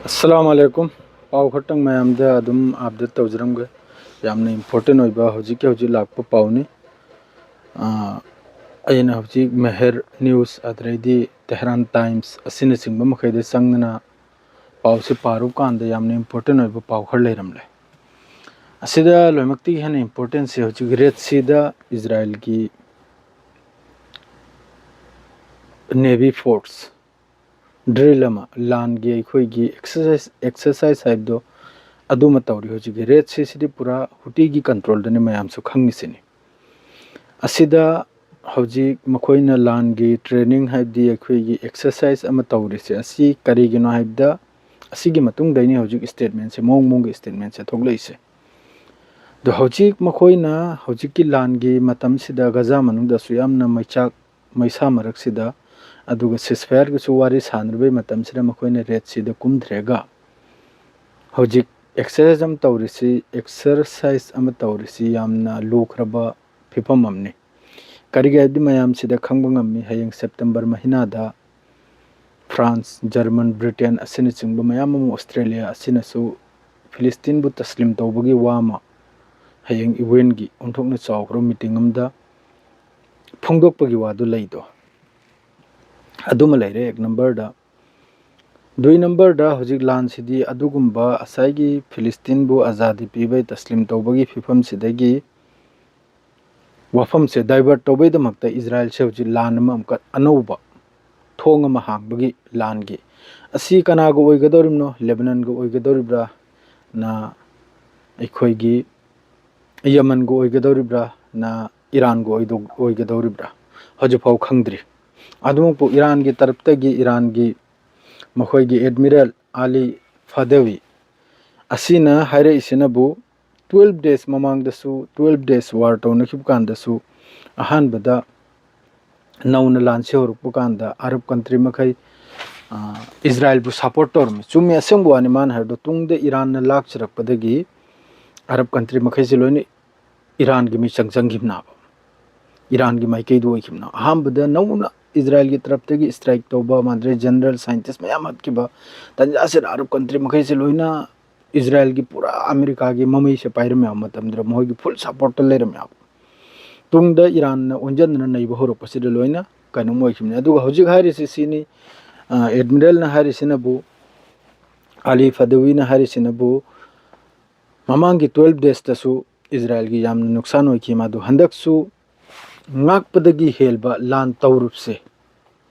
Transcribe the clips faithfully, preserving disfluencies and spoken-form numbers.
ꯑꯁꯂꯥꯃꯨ ꯑꯂꯥꯏꯀꯨꯝ꯫ ꯄꯥꯎ ꯈꯛꯇꯪ ꯃꯌꯥꯝꯗ ꯑꯗꯨꯝ ꯑꯞꯗꯦꯠ ꯇꯧꯖꯔꯝꯒꯦ꯫ ꯌꯥꯝꯅ ꯏꯝꯄꯣꯔꯇꯦꯟ ꯑꯣꯏꯕ ꯍꯧꯖꯤꯛꯀꯤ ꯍꯧꯖꯤꯛ ꯂꯥꯛꯄ ꯄꯥꯎꯅꯤ꯫ ꯑꯥ, ꯑꯩꯅ ꯍꯧꯖꯤꯛ ꯃꯦꯍꯔ ꯅ꯭ꯌꯨꯁ, ꯑꯗꯩꯗꯤ ꯇꯦꯍꯔꯥꯟ ꯇꯥꯏꯝꯁ ꯑꯁꯤꯅꯆꯤꯡꯕ ꯃꯈꯩꯗ ꯆꯪꯗꯅ ꯄꯥꯎꯁꯤ ꯄꯥꯔꯨꯕ ꯀꯥꯟꯗ ꯌꯥꯝꯅ ꯏꯝꯄꯣꯔꯇꯦꯟ ꯑꯣꯏꯕ ꯄꯥꯎ ꯈꯔ ꯂꯩꯔꯝꯂꯦ꯫ ꯑꯁꯤꯗ ꯂꯣꯏꯅꯃꯛꯇꯒꯤ ꯍꯦꯟꯅ ꯏꯝꯄꯣꯔꯇꯦꯟꯁꯤ ꯍꯧꯖꯤꯛ ꯔꯦꯗ ꯁꯤꯗ ꯏꯖꯔꯥꯏꯜꯒꯤ ꯅꯦꯚꯤ ꯐꯣꯔꯁ ꯗ꯭ꯔꯤꯜ ꯑꯃ, ꯂꯥꯟꯒꯤ ꯑꯩꯈꯣꯏꯒꯤ ꯑꯦꯛꯁꯔꯁꯥꯏꯁ, ꯑꯦꯛꯁꯔꯁꯥꯏꯁ ꯍꯥꯏꯕꯗꯣ ꯑꯗꯨꯃ ꯇꯧꯔꯤ꯫ ꯍꯧꯖꯤꯛꯀꯤ ꯔꯦꯗ ꯁꯤꯁꯤꯗꯤ ꯄꯨꯔꯥ ꯍꯨꯇꯤꯒꯤ ꯀꯟꯇ꯭ꯔꯣꯜꯗꯅꯤ ꯃꯌꯥꯝꯁꯨ ꯈꯪꯉꯤꯁꯤꯅꯤ꯫ ꯑꯁꯤꯗ ꯍꯧꯖꯤꯛ ꯃꯈꯣꯏꯅ ꯂꯥꯟꯒꯤ ꯇ꯭ꯔꯦꯅꯤꯡ ꯍꯥꯏꯕꯗꯤ ꯑꯩꯈꯣꯏꯒꯤ ꯑꯦꯛꯁꯔꯁꯥꯏꯁ ꯑꯃ ꯇꯧꯔꯤꯁꯦ, ꯑꯁꯤ ꯀꯔꯤꯒꯤꯅꯣ ꯍꯥꯏꯕꯗ ꯑꯁꯤꯒꯤ ꯃꯇꯨꯡꯗꯩꯅꯤ ꯍꯧꯖꯤꯛ ꯏꯁꯇꯦꯠꯃꯦꯟꯁꯦ, ꯃꯑꯣꯡ ꯃꯑꯣꯡꯒꯤ ꯏꯁꯇꯦꯠꯃꯦꯟꯁꯦ ꯊꯣꯛꯂꯛꯏꯁꯦ꯫ ꯑꯗꯣ ꯍꯧꯖꯤꯛ ꯃꯈꯣꯏꯅ ꯍꯧꯖꯤꯛꯀꯤ ꯂꯥꯟꯒꯤ ꯃꯇꯝꯁꯤꯗ ꯒꯖꯥ ꯃꯅꯨꯡꯗꯁꯨ ꯌꯥꯝꯅ ꯃꯩꯆꯥꯛ ꯃꯩꯁꯥ ꯃꯔꯛꯁꯤꯗ, ꯑꯗꯨꯒ ꯁꯤꯁꯐꯥꯌꯔꯒꯤꯁꯨ ꯋꯥꯔꯤ ꯁꯥꯟꯅꯔꯤꯕꯩ ꯃꯇꯝꯁꯤꯗ ꯃꯈꯣꯏꯅ ꯔꯦꯗ ꯁꯤꯗ ꯀꯨꯝꯗ꯭ꯔꯦꯒ ꯍꯧꯖꯤꯛ ꯑꯦꯛꯁꯔꯁꯥꯏꯁ ꯑꯃ ꯇꯧꯔꯤꯁꯤ, ꯑꯦꯛꯁꯔꯁꯥꯏꯁ ꯑꯃ ꯇꯧꯔꯤꯁꯤ ꯌꯥꯝꯅ ꯂꯨꯈ꯭ꯔꯕ ꯐꯤꯕꯝ ꯑꯃꯅꯤ꯫ ꯀꯔꯤꯒꯤ ꯍꯥꯏꯕꯗꯤ ꯃꯌꯥꯝꯁꯤꯗ ꯈꯪꯕ ꯉꯝꯃꯤ, ꯍꯌꯦꯡ ꯁꯦꯞꯇꯦꯝꯕꯔ ꯃꯍꯤꯅꯥꯗ ꯐ꯭ꯔꯥꯟꯁ, ꯖꯔꯃꯟ, ꯕ꯭ꯔꯤꯇꯦꯟ ꯑꯁꯤꯅꯆꯤꯡꯕ ꯃꯌꯥꯝ ꯑꯃ, ꯑꯣꯁꯇ꯭ꯔꯦꯂꯤꯌꯥ ꯑꯁꯤꯅꯁꯨ ꯐꯤꯂꯤꯁꯇꯤꯟꯕꯨ ꯇꯁꯂꯤꯝ ꯇꯧꯕꯒꯤ ꯋꯥ ꯑꯃ ꯍꯌꯦꯡ ꯌꯨ ꯑꯦꯟꯒꯤ ꯑꯣꯟꯊꯣꯛꯅ ꯆꯥꯎꯈ꯭ꯔꯕ ꯃꯤꯇꯤꯡ ꯑꯃꯗ ꯐꯣꯡꯗꯣꯛꯄꯒꯤ ꯋꯥꯗꯨ ꯂꯩꯗꯣ꯫ ꯑꯗꯨꯃ ꯂꯩꯔꯦ ꯑꯦꯛ ꯅꯝꯕꯔꯗ꯫ ꯗꯨꯏ ꯅꯝꯕꯔꯗ ꯍꯧꯖꯤꯛ ꯂꯥꯟꯁꯤꯗꯤ ꯑꯗꯨꯒꯨꯝꯕ ꯉꯁꯥꯏꯒꯤ ꯐꯤꯂꯤꯁꯇꯤꯟꯕꯨ ꯑꯖꯥꯗꯤ ꯄꯤꯕꯩ ꯇꯁꯂꯤꯝ ꯇꯧꯕꯒꯤ ꯐꯤꯕꯝꯁꯤꯗꯒꯤ ꯋꯥꯐꯝꯁꯦ ꯗꯥꯏꯚꯔꯠ ꯇꯧꯕꯩꯗꯃꯛꯇ ꯏꯖꯔꯥꯏꯜꯁꯦ ꯍꯧꯖꯤꯛ ꯂꯥꯟ ꯑꯃ ꯑꯃꯨꯛꯀ ꯑꯅꯧꯕ ꯊꯣꯡ ꯑꯃ ꯍꯥꯡꯕꯒꯤ ꯂꯥꯟꯒꯤ꯫ ꯑꯁꯤ ꯀꯅꯥꯒ ꯑꯣꯏꯒꯗꯧꯔꯤꯕꯅꯣ? ꯂꯦꯕꯅꯟꯒ ꯑꯣꯏꯒꯗꯧꯔꯤꯕ꯭ꯔꯥ? ꯅ ꯑꯩꯈꯣꯏꯒꯤ ꯌꯃꯟꯒ ꯑꯣꯏꯒꯗꯧꯔꯤꯕ꯭ꯔꯥ? ꯅ ꯏꯔꯥꯟꯒ ꯑꯣꯏꯗꯧ-, ꯑꯣꯏꯒꯗꯧꯔꯤꯕ꯭ꯔꯥ? ꯍꯧꯖꯤꯛꯐꯥꯎ ꯈꯪꯗ꯭ꯔꯤ꯫ ꯑꯗꯨꯃꯛꯄꯨ ꯏꯔꯥꯟꯒꯤ ꯇꯔꯞꯇꯒꯤ ꯏꯔꯥꯟꯒꯤ ꯃꯈꯣꯏꯒꯤ ꯑꯦꯗꯃꯤꯔꯦꯜ ꯑꯂꯤ ꯐꯗꯋꯤ ꯑꯁꯤꯅ ꯍꯥꯏꯔꯛꯏꯁꯤꯅꯕꯨ twelve days ꯃꯃꯥꯡꯗꯁꯨ, twelve days war ꯇꯧꯅꯈꯤꯕ ꯀꯥꯟꯗꯁꯨ ꯑꯍꯥꯟꯕꯗ ꯅꯧꯅ ꯂꯥꯟꯁꯤ ꯍꯧꯔꯛꯄ ꯀꯥꯟꯗ ꯑꯔꯕ ꯀꯟꯇ꯭ꯔꯤ ꯃꯈꯩ, ꯑ, ꯏꯖꯔꯥꯏꯜꯕꯨ ꯁꯄꯣꯔꯠ ꯇꯧꯔꯝꯃꯤ꯫ ꯆꯨꯝꯃꯤ, ꯑꯁꯦꯡꯕ ꯋꯥꯅꯤ ꯃꯥꯅ ꯍꯥꯏꯕꯗꯣ꯫ ꯇꯨꯡꯗ ꯏꯔꯥꯟꯅ ꯂꯥꯛꯆꯔꯛꯄꯗꯒꯤ ꯑꯔꯕ ꯀꯟꯇ꯭ꯔꯤ ꯃꯈꯩꯁꯦ ꯂꯣꯏꯅ ꯏꯔꯥꯟꯒꯤ ꯃꯤꯆꯪ ꯆꯪꯈꯤꯕꯅꯦꯕ, ꯏꯔꯥꯟꯒꯤ ꯃꯥꯏꯀꯩꯗ ꯑꯣꯏꯈꯤꯕꯅꯦ꯫ ꯑꯍꯥꯟꯕꯗ ꯅꯧꯅ ꯏꯖꯔꯥꯏꯜꯒꯤ ꯇꯔꯞꯇꯒꯤ ꯏꯁꯇ꯭ꯔꯥꯏꯛ ꯇꯧꯕ, ꯃꯥꯗ꯭ꯔꯦ ꯖꯦꯅꯔꯦꯜ ꯁꯥꯏꯟꯇꯤꯁ ꯃꯌꯥꯝ ꯍꯥꯠꯈꯤꯕ ꯇꯟꯖꯥꯁꯤꯗ ꯑꯔꯕ ꯀꯟꯇ꯭ꯔꯤ ꯃꯈꯩꯁꯦ ꯂꯣꯏꯅ ꯏꯖꯔꯥꯏꯜꯒꯤ ꯄꯨꯔꯥ ꯑꯃꯦꯔꯤꯀꯥꯒꯤ ꯃꯃꯩꯁꯦ ꯄꯥꯏꯔꯝꯃꯦ ꯃꯇꯝꯗꯨꯗ ꯃꯈꯣꯏꯒꯤ ꯐꯨꯜ ꯁꯞꯄꯣꯔꯠꯇ ꯂꯩꯔꯝꯃꯦꯕ꯫ ꯇꯨꯡꯗ ꯏꯔꯥꯟꯅ ꯑꯣꯟꯁꯤꯟꯗꯅ ꯅꯩꯕ ꯍꯧꯔꯛꯄꯁꯤꯗ ꯂꯣꯏꯅ ꯀꯩꯅꯣꯝ ꯑꯣꯏꯈꯤꯕꯅꯤ꯫ ꯑꯗꯨꯒ ꯍꯧꯖꯤꯛ ꯍꯥꯏꯔꯤꯁꯤ ꯁꯤꯅꯤ, ꯑ, ꯑꯦꯗꯃꯤꯔꯦꯜꯅ ꯍꯥꯏꯔꯤꯁꯤꯅꯕꯨ, ꯑꯂꯤ ꯐꯗꯋꯤꯅ ꯍꯥꯏꯔꯤꯁꯤꯅꯕꯨ, ꯃꯃꯥꯡꯒꯤ ꯇ꯭ꯋꯦꯜꯐ ꯗꯦꯖꯇꯁꯨ ꯏꯖꯔꯥꯏꯜꯒꯤ ꯌꯥꯝꯅ ꯅꯨꯡꯁꯥꯟ ꯑꯣꯏꯈꯤ꯫ ꯃꯗꯨ ꯍꯟꯗꯛꯁꯨ ꯉꯥꯛꯄꯗꯒꯤ ꯍꯦꯟꯕ ꯂꯥꯟ ꯇꯧꯔꯨꯕꯁꯦ,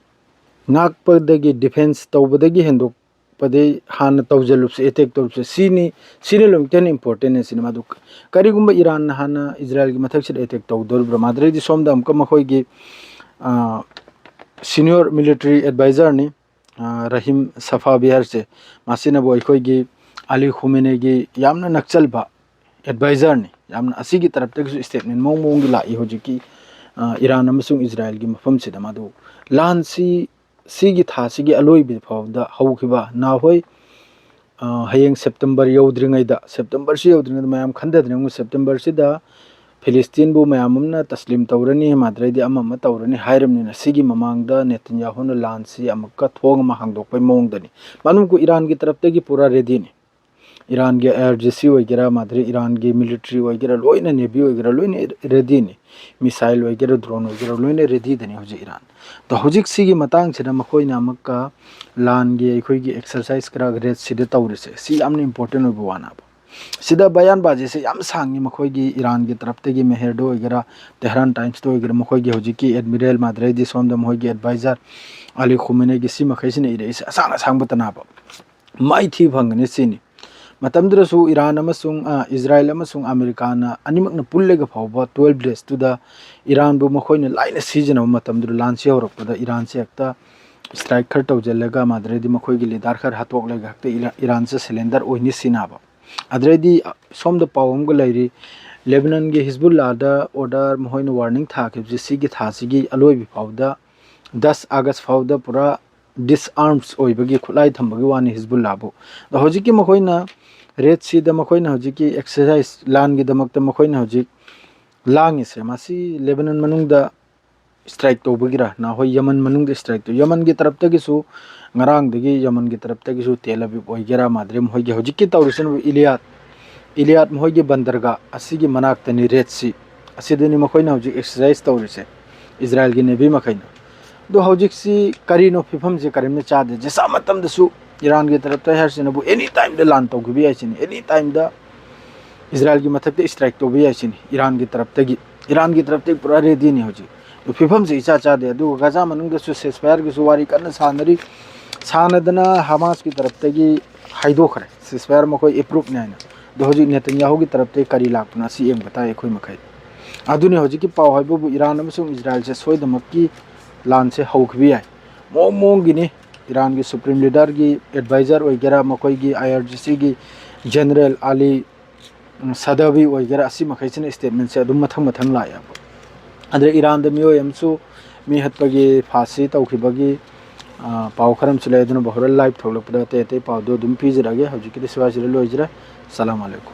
ꯉꯥꯛꯄꯗꯒꯤ, ꯗꯤꯐꯦꯟꯁ ꯇꯧꯕꯗꯒꯤ ꯍꯦꯟꯗꯣꯛꯄꯗꯤ ꯍꯥꯟꯅ ꯇꯧꯖꯜꯂꯨꯕꯁꯦ, ꯑꯦꯇꯦꯛ ꯇꯧꯔꯨꯕꯁꯦ, ꯁꯤꯅꯤ, ꯁꯤꯅ ꯂꯣꯏꯅ important ꯁꯤꯅꯤ꯫ ꯃꯗꯨ ꯀꯔꯤꯒꯨꯝꯕ ꯏꯔꯥꯟꯅ ꯍꯥꯟꯅ ꯏꯖꯔꯥꯏꯜꯒꯤ ꯃꯊꯛꯁꯤꯗ ꯑꯦꯇꯦꯛ ꯇꯧꯗꯧꯔꯤꯕ꯭ꯔꯥ? ꯃꯥꯗ꯭ꯔꯩꯗꯤ ꯁꯣꯝꯗ ꯑꯃꯨꯛꯀ ꯃꯈꯣꯏꯒꯤ, ꯑ, senior military adviser ꯅꯤ, ꯑ, ꯔꯍꯤꯝ ꯁꯐꯥꯕꯤꯌꯔꯁꯦ, ꯃꯁꯤꯅꯕꯨ ꯑꯩꯈꯣꯏꯒꯤ ꯑꯂꯤ ꯈꯨꯃꯦꯅꯦꯒꯤ ꯌꯥꯝꯅ ꯅꯛꯆꯜꯕ adviser ꯅꯤ꯫ ꯌꯥꯝꯅ ꯑꯁꯤꯒꯤ ꯇꯔꯞꯇꯒꯤꯁꯨ statement ꯃꯑꯣꯡ ꯃꯑꯣꯡꯒꯤ ꯂꯥꯛꯏ ꯍꯧꯖꯤꯛꯀꯤ, ꯑ, ꯏꯔꯥꯟ ꯑꯃꯁꯨꯡ ꯏꯖꯔꯥꯏꯜꯒꯤ ꯃꯐꯝꯁꯤꯗ꯫ ꯃꯗꯨ ꯂꯥꯟꯁꯤ ꯁꯤꯒꯤ ꯊꯥꯁꯤꯒꯤ ꯑꯂꯣꯏꯕ ꯐꯥꯎꯕꯗ ꯍꯧꯈꯤꯕ ꯅꯍꯥꯟꯋꯥꯏ, ꯑ, ꯍꯌꯦꯡ ꯁꯦꯞꯇꯦꯝꯕꯔ ꯌꯧꯗ꯭ꯔꯤꯉꯩꯗ, ꯁꯦꯞꯇꯦꯝꯕꯔꯁꯤ ꯌꯧꯗ꯭ꯔꯤꯉꯩꯗ ꯃꯌꯥꯝ ꯈꯟꯊꯗ꯭ꯔꯤꯉꯩ ꯁꯦꯞꯇꯦꯝꯕꯔꯁꯤꯗ ꯐꯤꯂꯤꯁꯇꯤꯟꯕꯨ ꯃꯌꯥꯝ ꯑꯃꯅ ꯇꯁꯂꯤꯝ ꯇꯧꯔꯅꯤ, ꯃꯥꯗ꯭ꯔꯩꯗꯤ ꯑꯃ ꯑꯃ ꯇꯧꯔꯅꯤ ꯍꯥꯏꯔꯕꯅꯤꯅ ꯁꯤꯒꯤ ꯃꯃꯥꯡꯗ ꯅꯦꯇꯟꯌꯥꯍꯨꯅ ꯂꯥꯟꯁꯤ ꯑꯃꯨꯛꯀ ꯊꯣꯡ ꯑꯃ ꯍꯥꯡꯗꯣꯛꯄꯩ ꯃꯑꯣꯡꯗꯅꯤ꯫ ꯃꯔꯝꯀꯨ ꯏꯔꯥꯟꯒꯤ ꯇꯔꯞꯇꯒꯤ ꯄꯨꯔꯥ ready ꯅꯤ꯫ ꯏꯔꯥꯟꯒꯤ ꯑꯦꯌꯔ ꯖꯦꯁꯤ ꯑꯣꯏꯒꯦꯔꯥ, ꯃꯥꯗ꯭ꯔꯤ ꯏꯔꯥꯟꯒꯤ military ꯑꯣꯏꯒꯦꯔꯥ, ꯂꯣꯏꯅ navy ꯑꯣꯏꯒꯦꯔꯥ, ꯂꯣꯏꯅ ready ꯅꯤ꯫ Missile ꯑꯣꯏꯒꯦꯔꯥ, drone ꯑꯣꯏꯒꯦꯔꯥ, ꯂꯣꯏꯅ ready ꯗꯅꯤ ꯍꯧꯖꯤꯛ ꯏꯔꯥꯟ꯫ ꯑꯗꯣ ꯍꯧꯖꯤꯛ ꯁꯤꯒꯤ ꯃꯇꯥꯡꯁꯤꯗ ꯃꯈꯣꯏꯅ ꯑꯃꯨꯛꯀ ꯂꯥꯟꯒꯤ ꯑꯩꯈꯣꯏꯒꯤ exercise ꯈꯔ ꯔꯦꯠ ꯁꯤꯗ ꯇꯧꯔꯤꯁꯦ, ꯁꯤ ꯌꯥꯝꯅ important ꯑꯣꯏꯕ ꯋꯥꯅꯦꯕ꯫ ꯁꯤꯗ ꯕꯌꯥꯟꯕꯥꯖꯤꯁꯦ ꯌꯥꯝ ꯁꯥꯡꯉꯤ꯫ ꯃꯈꯣꯏꯒꯤ ꯏꯔꯥꯟꯒꯤ ꯇꯔꯞꯇꯒꯤ ꯃꯦꯍꯔꯗ ꯑꯣꯏꯒꯦꯔꯥ, ꯇꯦꯍꯔꯥꯟ ꯇꯥꯏꯝꯁꯇ ꯑꯣꯏꯒꯦꯔꯥ, ꯃꯈꯣꯏꯒꯤ ꯍꯧꯖꯤꯛꯀꯤ ꯑꯦꯗꯃꯤꯔꯦꯜ ꯃꯥꯗ꯭ꯔꯩꯗꯤ ꯁꯣꯝꯗ ꯃꯈꯣꯏꯒꯤ adviser ꯑꯂꯤ ꯈꯨꯃꯦꯅꯦꯒꯤ ꯁꯤ ꯃꯈꯩꯁꯤꯅ ꯏꯔꯛꯏꯁꯦ ꯑꯁꯥꯡ ꯑꯁꯥꯡꯕ ꯇꯅꯥꯕ꯫ ꯃꯥꯏꯊꯤꯕ ꯐꯪꯒꯅꯤ ꯁꯤꯅꯤ꯫ ꯃꯇꯝꯗꯨꯗꯁꯨ ꯏꯔꯥꯟ ꯑꯃꯁꯨꯡ, ꯑ, ꯏꯖꯔꯥꯏꯜ ꯑꯃꯁꯨꯡ ꯑꯃꯦꯔꯤꯀꯥꯅ ꯑꯅꯤꯃꯛꯅ ꯄꯨꯜꯂꯒ ꯐꯥꯎꯕ ꯇ꯭ꯋꯦꯜꯐ ꯗꯦꯖꯇꯨꯗ ꯏꯔꯥꯟꯕꯨ ꯃꯈꯣꯏꯅ ꯂꯥꯏꯅ ꯁꯤꯖꯤꯟꯅꯕ ꯃꯇꯝꯗꯨꯗ ꯂꯥꯟꯁꯤ ꯍꯧꯔꯛꯄꯗ ꯏꯔꯥꯟꯁꯤ ꯍꯦꯛꯇ ꯏꯁꯇ꯭ꯔꯥꯏꯛ ꯈꯔ ꯇꯧꯁꯤꯜꯂꯒ ꯃꯥꯗ꯭ꯔꯩꯗꯤ ꯃꯈꯣꯏꯒꯤ ꯂꯤꯗꯔ ꯈꯔ ꯍꯥꯠꯇꯣꯛꯂꯒ ꯍꯦꯛꯇ ꯏꯔꯥ-, ꯏꯔꯥꯟꯁꯦ ꯁꯔꯦꯟꯗꯔ ꯑꯣꯏꯅꯤ ꯁꯤꯅꯦꯕ꯫ ꯑꯗꯨꯗꯩꯗꯤ ꯁꯣꯝꯗ ꯄꯥꯎ ꯑꯃꯒ ꯂꯩꯔꯤ, ꯂꯦꯕꯅꯟꯒꯤ ꯍꯤꯖꯕꯨꯜꯂꯥꯗ ꯑꯣꯔꯗꯔ ꯃꯈꯣꯏꯅ ꯋꯥꯔꯅꯤꯡ ꯊꯥꯈꯤꯕꯁꯤ ꯁꯤꯒꯤ ꯊꯥꯁꯤꯒꯤ ꯑꯂꯣꯏꯕ ꯐꯥꯎꯗ, ꯗꯁ ꯑꯥꯒꯁ ꯐꯥꯎꯗ ꯄꯨꯔꯥ disarms ꯑꯣꯏꯕꯒꯤ ꯈꯨꯠꯂꯥꯏ ꯊꯝꯕꯒꯤ ꯋꯥꯅꯤ ꯍꯤꯖꯕꯨꯜꯂꯥꯕꯨ꯫ ꯑꯗꯣ ꯍꯧꯖꯤꯛꯀꯤ ꯃꯈꯣꯏꯅ ꯔꯦꯠ ꯁꯤꯗ ꯃꯈꯣꯏꯅ ꯍꯧꯖꯤꯛꯀꯤ exercise ꯂꯥꯟꯒꯤꯗꯃꯛꯇ ꯃꯈꯣꯏꯅ ꯍꯧꯖꯤꯛ ꯂꯥꯡꯉꯤꯁꯦ, ꯃꯁꯤ ꯂꯦꯕꯅꯟ ꯃꯅꯨꯡꯗ ꯏꯁꯇ꯭ꯔꯥꯏꯛ ꯇꯧꯕꯒꯤꯔ, ꯅꯍꯣꯏ ꯌꯃꯟ ꯃꯅꯨꯡꯗ ꯏꯁꯇ꯭ꯔꯥꯏꯛ ꯇꯧ, ꯌꯃꯟꯒꯤ ꯇꯔꯞꯇꯒꯤꯁꯨ, ꯉꯔꯥꯡꯗꯒꯤ ꯌꯃꯟꯒꯤ ꯇꯔꯞꯇꯒꯤꯁꯨ ꯇꯦꯜ ꯑꯕꯤꯕ ꯑꯣꯏꯒꯦꯔꯥ, ꯃꯥꯗ꯭ꯔꯦ ꯃꯈꯣꯏꯒꯤ ꯍꯧꯖꯤꯛꯀꯤ ꯇꯧꯔꯤꯁꯤꯅ ꯏꯂꯤꯌꯥꯠ, ꯏꯂꯤꯌꯥꯠ ꯃꯈꯣꯏꯒꯤ ꯕꯟꯗꯔꯒꯥ ꯑꯁꯤꯒꯤ ꯃꯅꯥꯛꯇꯅꯤ, ꯔꯦꯗ ꯁꯤ ꯑꯁꯤꯗꯅꯤ ꯃꯈꯣꯏꯅ ꯍꯧꯖꯤꯛ ꯑꯦꯛꯁꯔꯁꯥꯏꯁ ꯇꯧꯔꯤꯁꯦ, ꯏꯖꯔꯥꯏꯜꯒꯤ ꯅꯦꯚꯤ ꯃꯈꯩꯅ꯫ ꯑꯗꯣ ꯍꯧꯖꯤꯛꯁꯤ ꯀꯔꯤꯅꯣ ꯐꯤꯕꯝꯁꯦ ꯀꯔꯤꯝꯅ ꯆꯥꯗꯦ꯫ ꯖꯤꯁꯥ ꯃꯇꯝꯗꯁꯨ ꯏꯔꯥꯟꯒꯤ ꯇꯔꯞꯇ ꯍꯥꯏꯔꯤꯁꯤꯅꯕꯨ ꯑꯦꯅꯤ ꯇꯥꯏꯝꯗ ꯂꯥꯟ ꯇꯧꯈꯤꯕ ꯌꯥꯏ ꯁꯤꯅꯤ, ꯑꯦꯅꯤ ꯇꯥꯏꯝꯗ ꯏꯖꯔꯥꯏꯜꯒꯤ ꯃꯊꯛꯇ ꯏꯁꯇ꯭ꯔꯥꯏꯛ ꯇꯧꯕ ꯌꯥꯏ ꯁꯤꯅꯤ꯫ ꯏꯔꯥꯟꯒꯤ ꯇꯔꯞꯇꯒꯤ, ꯏꯔꯥꯟꯒꯤ ꯇꯔꯞꯇꯒꯤ ꯄꯨꯔꯥ ꯔꯦꯗꯤꯅꯤ ꯍꯧꯖꯤꯛ꯫ ꯑꯗꯨ ꯐꯤꯕꯝꯁꯦ ꯏꯆꯥ ꯆꯥꯗꯦ꯫ ꯑꯗꯨꯒ ꯒꯖꯥ ꯃꯅꯨꯡꯗꯁꯨ ꯁꯦꯁꯐꯥꯌꯔꯒꯤꯁꯨ ꯋꯥꯔꯤ ꯀꯟꯅ ꯁꯥꯟꯅꯔꯤ꯫ ꯁꯥꯟꯅꯗꯅ ꯍꯃꯥꯁꯀꯤ ꯇꯔꯞꯇꯒꯤ ꯍꯥꯏꯗꯣꯛꯈ꯭ꯔꯦ, ꯁꯦꯁꯐꯥꯌꯔ ꯃꯈꯣꯏ ꯑꯦꯄ꯭ꯔꯨꯞꯅꯤ ꯍꯥꯏꯅ꯫ ꯑꯗꯣ ꯍꯧꯖꯤꯛ ꯅꯦꯇꯟꯌꯥꯍꯨꯒꯤ ꯇꯔꯞꯇꯒꯤ ꯀꯔꯤ ꯂꯥꯛꯄꯅꯣ ꯑꯁꯤ ꯌꯦꯡꯕ ꯇꯥꯏ ꯑꯩꯈꯣꯏ ꯃꯈꯩ꯫ ꯑꯗꯨꯅꯤ ꯍꯧꯖꯤꯛꯀꯤ ꯄꯥꯎ ꯍꯥꯏꯕꯕꯨ ꯏꯔꯥꯟ ꯑꯃꯁꯨꯡ ꯏꯖꯔꯥꯏꯜꯁꯦ ꯁꯣꯏꯗꯃꯛꯀꯤ ꯂꯥꯟꯁꯦ ꯍꯧꯈꯤꯕ ꯌꯥꯏ꯫ ꯃꯑꯣꯡ ꯃꯑꯣꯡꯒꯤꯅꯤ꯫ ꯏꯔꯥꯟꯒꯤ ꯁꯨꯄ꯭ꯔꯤꯝ ꯂꯤꯗꯔꯒꯤ ꯑꯦꯗꯚꯥꯏꯖꯔ ꯑꯣꯏꯒꯦꯔꯥ, ꯃꯈꯣꯏꯒꯤ ꯑꯥꯏ ꯑꯥꯔ ꯖꯤ ꯁꯤꯒꯤ ꯖꯦꯅꯔꯦꯜ ꯑꯂꯤ, ꯎꯝ, ꯁꯗꯥꯕꯤ ꯑꯣꯏꯒꯦꯔꯥ, ꯑꯁꯤ ꯃꯈꯩꯁꯤꯅ ꯏꯁꯇꯦꯠꯃꯦꯟꯁꯦ ꯑꯗꯨꯝ ꯃꯊꯪ ꯃꯊꯪ ꯂꯥꯛꯑꯦꯕ꯫ ꯑꯗꯩ ꯏꯔꯥꯟꯗ ꯃꯤꯑꯣꯏ ꯑꯃꯁꯨ ꯃꯤ ꯍꯠꯄꯒꯤ ꯐꯥꯁꯤ ꯇꯧꯈꯤꯕꯒꯤ, ꯑ, ꯄꯥꯎ ꯈꯔ ꯑꯃꯁꯨ ꯂꯩ꯫ ꯑꯗꯨꯅ ꯍꯣꯔꯦꯟ ꯂꯥꯏꯚ ꯊꯣꯛꯂꯛꯄꯗ ꯑꯇꯩ ꯑꯇꯩ ꯄꯥꯎꯗꯨ ꯑꯗꯨꯝ ꯄꯤꯖꯔꯛꯑꯒꯦ꯫ ꯍꯧꯖꯤꯛꯀꯤꯗꯤ ꯁ꯭ꯋꯥꯏꯁꯤꯗ ꯂꯣꯏꯖꯔꯦ꯫ ꯁꯂꯥꯝ ꯑꯂꯩꯀꯨꯝ꯫